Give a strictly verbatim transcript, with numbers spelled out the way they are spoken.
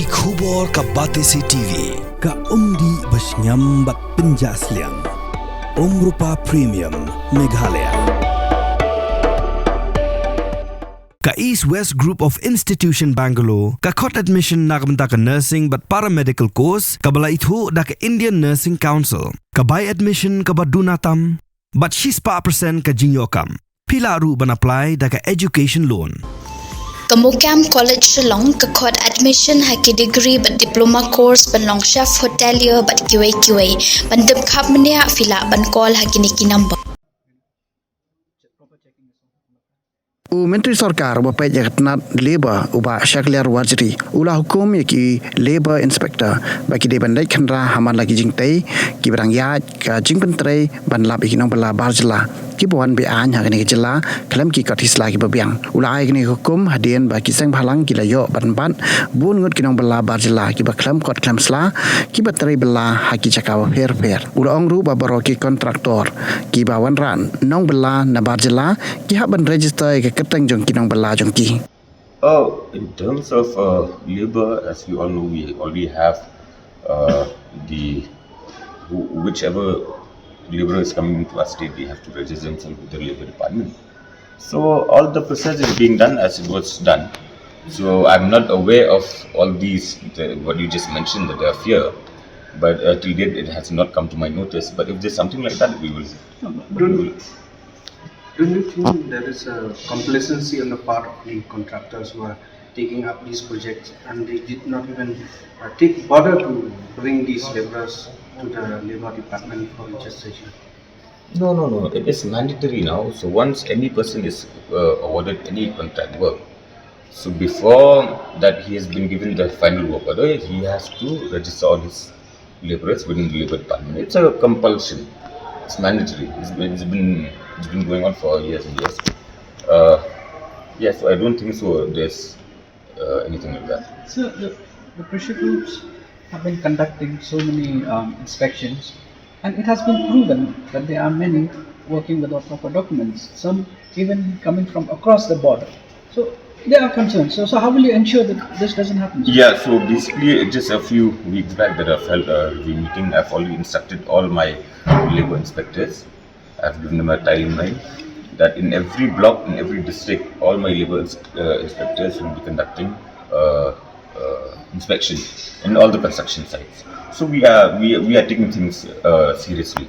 Ki khubor ka Batesi T V, ka umdih ba shngiam bad pynjah sliang. Umrupa Premium, Meghalaya. Ka East West Group of Institution Bangalore, ka khot admission na ka bynta ka nursing bad paramedical course, kaba la ithuh da ka Indian Nursing Council. Ka bai admission kaba duna tam, bad shispah percent ka jingïoh kam. Phi lah ruh ban apply da ka education loan. Ka Mukam College Shillong ka khot admission ha ki degree bad diploma course ban long chef hotelier bad kiwei kiwei. Ban tip khapmynniah phi lah ban call ha kine ki number. U Myntri Sorkar uba peit ïa ka tnat Labour, u Bah Shakliar Warjri, u la hukum ïa ki Labour Inspector ba ki dei ban leit khynra ha man la ki jingtei kiba dang ïaid, ka jingpyntrei ban lap ïa ki nongbylla bar jylla kiba wan be-aiñ ha kane ka jylla khlem ki kot hi sla kiba biang. U la ai kane ka hukum hadien ba ki seng bhalang ki la ïoh ban bat bun ngut ki nongbylla bar jylla kiba khlem kot khlem sla, kiba trei bylla ha ki jaka bapher bapher. U la ong ruh ba baroh ki kontraktor kiba wanrah nongbylla na bar jylla ki hap ban register ïa ka kyrteng jong ki nongbylla jong ki. Oh, in terms of uh, labor, as we all know, we already have uh, the who- whichever laborer is coming to our state, they have to register themselves with the labor department. So all the process is being done as it was done. So I'm not aware of all these the, what you just mentioned that they are fear, but uh, till date it has not come to my notice. But if there's something like that, we will. We will Don't you think there is a complacency on the part of the contractors who are taking up these projects and they did not even uh, take bother to bring these laborers to the labor department for registration? No, no, no. It is mandatory now. So once any person is uh, awarded any contract work, so before that he has been given the final work order, he has to register all his laborers within the labor department. It's a compulsion. It's mandatory. It's been, it's been, it's been going on for years and years. Uh, yeah, so I don't think so. There's uh, anything like that. So the, the pressure groups have been conducting so many um, inspections, and it has been proven that there are many working without proper documents, some even coming from across the border. So there are concerns. So, so how will you ensure that this doesn't happen? Yeah, so basically, just a few weeks back that I've held a review meeting, I've already instructed all my labor inspectors. I've given them a timeline that in every block, in every district, all my labor ins- uh, inspectors will be conducting uh, uh, inspection in all the construction sites. So we are we, we are taking things uh, seriously.